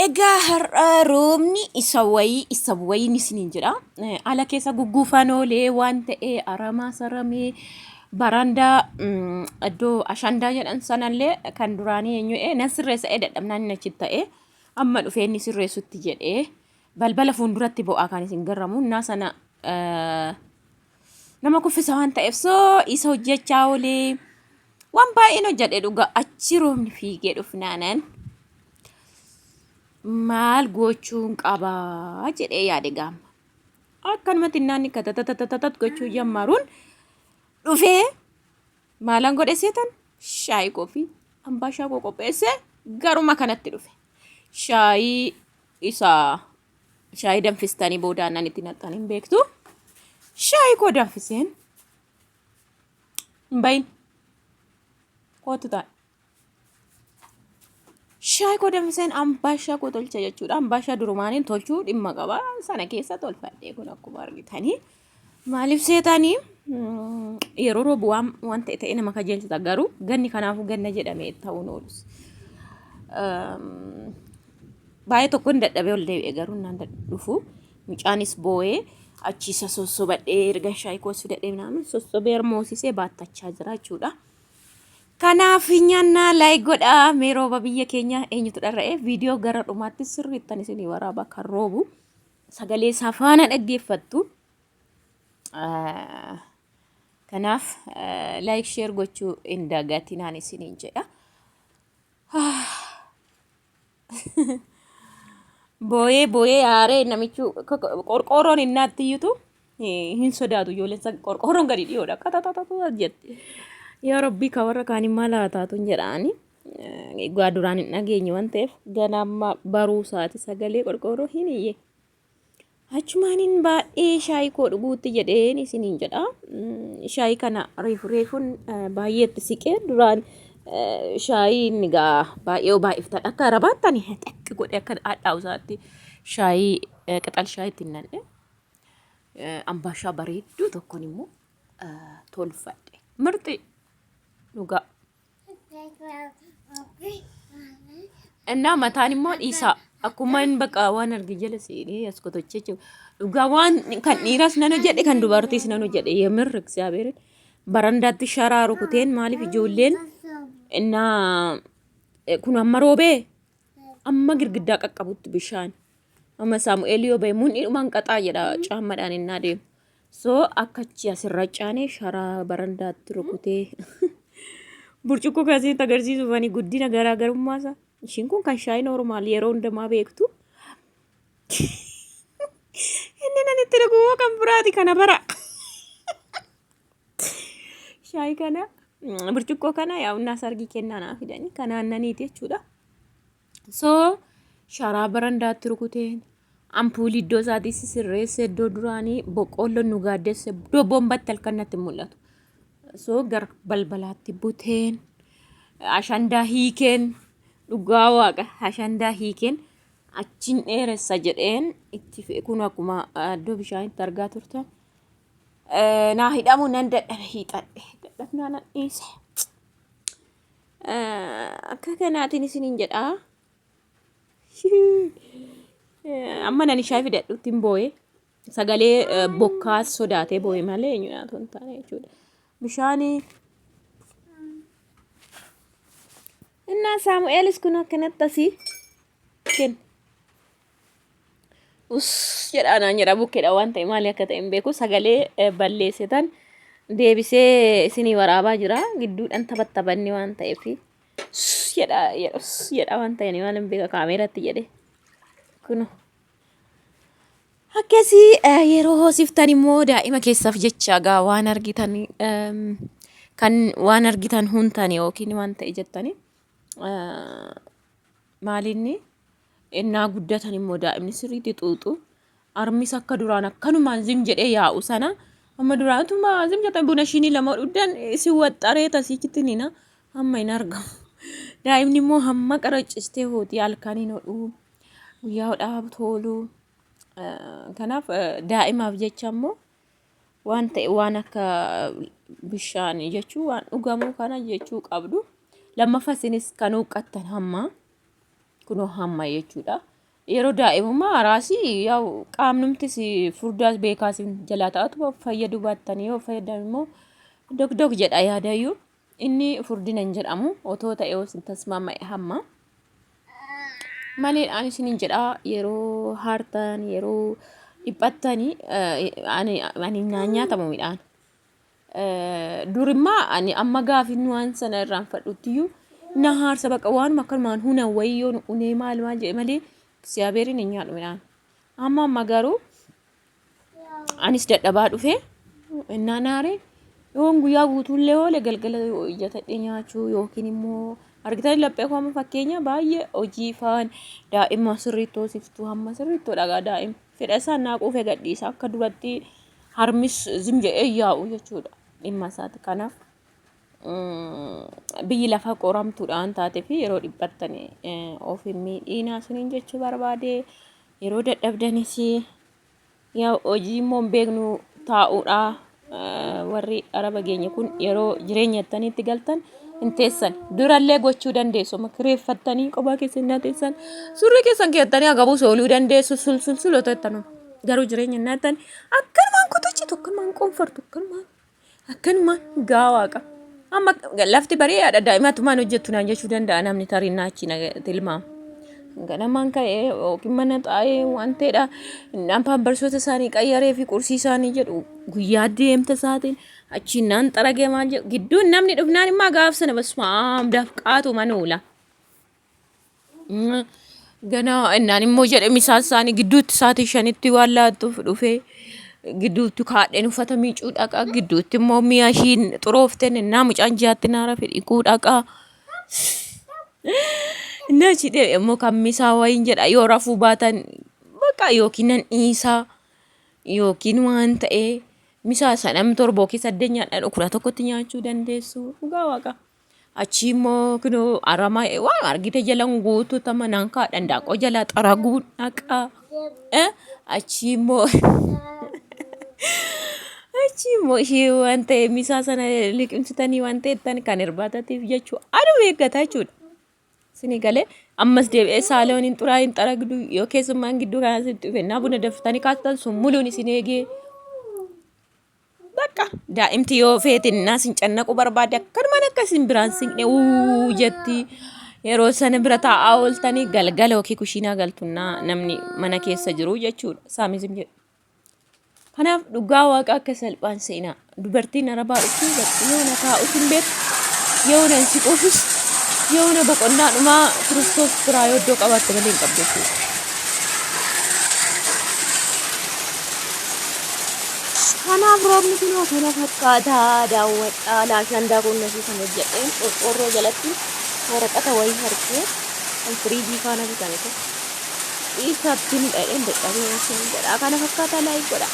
Egaa har'a roobni isa wayii isa wayiin isiniin jedha. Ala keessa gugguufaan oolee waan ta'e aramaa saramee barandaa iddoo ashandaa jedhan sanallee kan duraanii eenyu nan sirreessa dadhabnaan inni achitti ta'e amma dhufee inni sirreessutti jedhee balbala fuulduratti bo'aa kan isin garramu innaa sana nama kuffisa waan ta'eef soo isa hojjechaa oolee waan baay'een hojjedhe dhugaa achi roobni fiigee dhufnaanan maal gochuun qabaa jedhee yaade gaama. Akkanumatti naanni katatatatat gochuu jammaruun dhufee maalan godhe seetan shaayii koo fi ambaashaa koo qopheessee garuma kanatti dhufe. Shaayii isa shaayii danfistanii booda aannan itti naqxan hin beektu. Shaayii koo danfiseen hin bahin kootu taa'e. Shaayii koo danfiseen ambaashaa koo tolcha jechuudha. Ambaashaa durumaaniin tolchuu dhimma qaba. Sana keessa tolfadhee kun akkuma argitanii. Maaliif seetanii yeroo roobu waan waan ta'e ta'e nama kajeelchita garuu ganni kanaafuu ganna jedhamee ta'uun oolus. Baay'ee tokkoon dadhabee ol deebi'e garuu naan dhufu. Mucaanis boo'ee achiisa sossobadhee erga shaayii koos fidadhee minaamin sossobee moosisee baattachaa jira jechuudha. Kanaaf nyaannaa like godhaa mee rooba biyya keenya eenyutu dharra'e viidiyoo gara dhumaatti sirriittan isinii waraaba kan roobu sagalee isaa faana dhaggeeffattu. Kanaaf like share gochuu hin dagatinaan isiniin jedha. Booyee booyee aaree namichi qorqoorroon innaatti iyyutu hin sodaatu ijoolleen san qorqoorroon gadi dhiyoodha qatatatata jetti. Yaa Rabbii ka warra kaanii maal haa taatu hin jedhaani. Egaa duraan hin dhageenye waan ta'eef ganaa amma baruu isaati sagalee qorqoorroo hin iyye. Achumaaniin baay'ee shaayii koo dhuguutti jedheen isiniin jedha. Shaayii kana reefu reefuun baay'ee itti siqee duraan shaayii inni gaa baay'ee baay'iftan akka arabaatti ani xaqqi godhee akka hadhaa'u isaatti shaayii qixal shaayii ittiin nan'e. Ambaashaa bareedduu tokkoon immoo tolfadhe. Mirxi dhugaa. Innaa mataan immoo dhiisaa. Akkuma inni bakka waan arge jala seenee as kotochee jiru. Dhugaa waan kan dhiiraas nan hojjedhe kan dubartiis nan hojjedhe yemirri እግዚአብሔርን barandaatti sharaa rukuteen maaliif ijoolleen innaa kun amma roobee amma girgiddaa qaqqabutti bishaan amma Saamu'eel yoo ba'e mundhiidhumaan qaxaa jedha caammadhaan innaa deemu. So akka achi asirra caanee sharaa barandaatti rukutee burcuqqoo kan isinitti agarsiisuuf ani guddina garaagarummaa isaa. Ishiin kun kan shaayii normaal yeroo hundumaa beektu. Inni nan itti dhugu immoo kan biraati kana bara. Shaayii kana burcuqqoo kana yaa'unnaa sargii kennaa naa fidanii kan aannaniiti jechuudha. So sharaa barandaatti rukuteen ampuulii iddoo isaatii sisirreesse iddoo duraanii boqqoolloon nu gaaddesse iddoo bombatti halkan natti mul'atu. So gara balbalaatti buteen ashandaa hiikeen dhugaa waaqa ashandaa hiikeen achiin dheeressa jedheen itti fe'e kun akkuma iddoo bishaanitti argaa turtan. Naa hidhamuu nan dadhabe hiixadhe dadhabnaa nan dhiise. Akka kanaatiin isiniin jedha. Amma nani shaayii fidadhutti hin boo'e. Sagalee bokkaa sodaatee boo'e malee eenyu nyaatu hin taane jechuudha. Bishaanii. Innaa Saamu'eelis kun akkanatti asii kenna. Us jedhaa naan jedha bukkeedha waan ta'e maali akka ta'e hin beeku sagalee balleessitan deebisee isinii waraabaa jira gidduudhaan taphattabanni waan ta'eef us jedha us jedha waan ta'e maal hin beeka kaameeratti jedhe kuno. Akkasii yeroo hoosiftan immoo daa'ima keessaaf jecha gaa waan argitan kan waan argitan huntan yookiin waan ta'e jettani maalinni Ennaa guddatan immoo daa'imni sirriitti xuuxu. Armis akka duraan akkanumaan zim jedhee yaa'u sana amma duraan utuma zim jettan buna shinii lama dhugdan isin waxxaree tasiichitti nina hamma hin argamu. Daa'imni immoo hamma qaraccistee hooti halkan hin hodhu guyyaa hodhaa toolu. Kanaaf daa'imaaf jecha immoo waan ta'e waan akka bishaanii jechuu waan dhugamuu kana jechuu qabdu. Lammaffaa isinis kan huuqqattan hamma. Kunoo hamma jechuudha. Yeroo daa'imummaa araasii yaa'u qaamnumtis furdaas beekaas jalaa ta'atu fayyaduu baattanii yoo fayyadamu immoo dok dok jedha yaadayyuu inni furdina hin jedhamu otoo ta'e yoo isin tasmaama'e hamma. Malee ani isinin jedha yeroo haartan yeroo dhiphattanii ani ani naan nyaatamu midhaan. Durimmaa ani amma gaafin waan sana irraanfadhuttiyyuu na haarsa baqa waanuma akkanumaan huna wayii yoon unee maal maal jedhe malee siyaabeeriin hin nyaadhu midhaan. Amma amma garuu anis dadhabaa dhufe innaan aare yoon guyyaa guutuullee oole galgala ija tadhee nyaachuu yookiin immoo argitan laphee koo amma fakkeenya baay'ee hojii faan daa'ima sirriitti hoosiftu hamma sirriitti dhagaa daa'ima fedha isaan naa quufee gadhiisa akka duratti harmis zim jedhee yaa'u jechuudha dhimma isaati kanaaf biyyi lafaa qoramtuudhaan taatee fi yeroo dhiphattan of hin miidhiinaa isiniin jechuu barbaade yeroo dadhabdanis yaa hojii immoo hin beeknu taa'uudha warri araba geenye kun yeroo jireenya ittaniitti galtan hin teessan durallee gochuu dandeessu amma kireeffattanii kophaa keessan hin teessan surrii keessan keettanii agabuu sooluu dandeessu sul sul sul otoo jettanuma garuu jireenya hin naattan akkanumaan kutuchitu akkanumaan qoonfartu akkanumaan akkanumaan gaa waaqa amma lafti bareedaadha daa'imatumaan hojjettu naan jechuu danda'a namni tarii naachi na tilmaama. Ganamaan ka'ee yookiin mana xaa'ee waan ta'edha. Innaan paamparsoota isaanii qayyaree fi qursii isaanii jedhu guyyaa deemta isaatiin achiin naan xaragee maal jedhu gidduun namni dhufnaan immoo gaaf sana basmaam dafqaatu mana oola. Ganaa innaan immoo jedhe misaan isaanii gidduutti sa'aatii shanitti waan laattuuf dhufee gidduutti kaadheen uffata miicuu dhaqa gidduutti immoo mi'a ishiin xuroofteen innaa mucaan ji'aatti naa rafe dhiquu dhaqa. Innaa achi deebi'e immoo kan misaa wayiin jedha yoo rafuu baatan bakka yookiin nan dhiisaa yookiin waan ta'ee misaa sana torba yookiin saddeet nyaadhaan 11tti nyaachuu dandeessu dhugaa waaqa. Achii immoo kinoo aramaa waan argite jalan guutuu tama naan kaadhan daaqoo jalaa xaraguu dhaqaa. Achii immoo achii immoo ishee waan ta'e misaa sana liqimsitanii waan ta'ettan kan irbaatatiif jechuu aduu eeggata jechuudha. Isinii galee ammas deebi'ee saaloon hin xuraa hin xaragdu yoo keessummaan gidduu kanaa sitti dhufe naa buna daftanii kaastan sun muluun isin eegee. Bakka daa'imti yoo feete innaa sin cannaquu barbaadde akkanumaan akka isin biraan siqne uu jetti. Yeroo sana bira taa'aa ooltanii galgala yookiin kushiinaa galtunnaa namni mana keessa jiru jechuudha. Saamizim jedhu. Kanaaf dhugaa waaqa akka salphaan seenaa. Dubartiin arabaa dhuftuu bakka yoona taa'us hin beektu, yoona hin siquufis, yoona boqonnaa dhumaa Kiristoos biraa yoo iddoo qabaatte malee hin qabdu jechuudha. Kanaaf roobni kunoo kana fakkaata daawwadhaa laashandaa kunnasii kan hojjedheen qorqoorroo jalatti waraqata wayii harkee kan firiijii faana bitame tokko isaatti hidhadheen dadhabee isin jedha kana fakkaata laayik godha.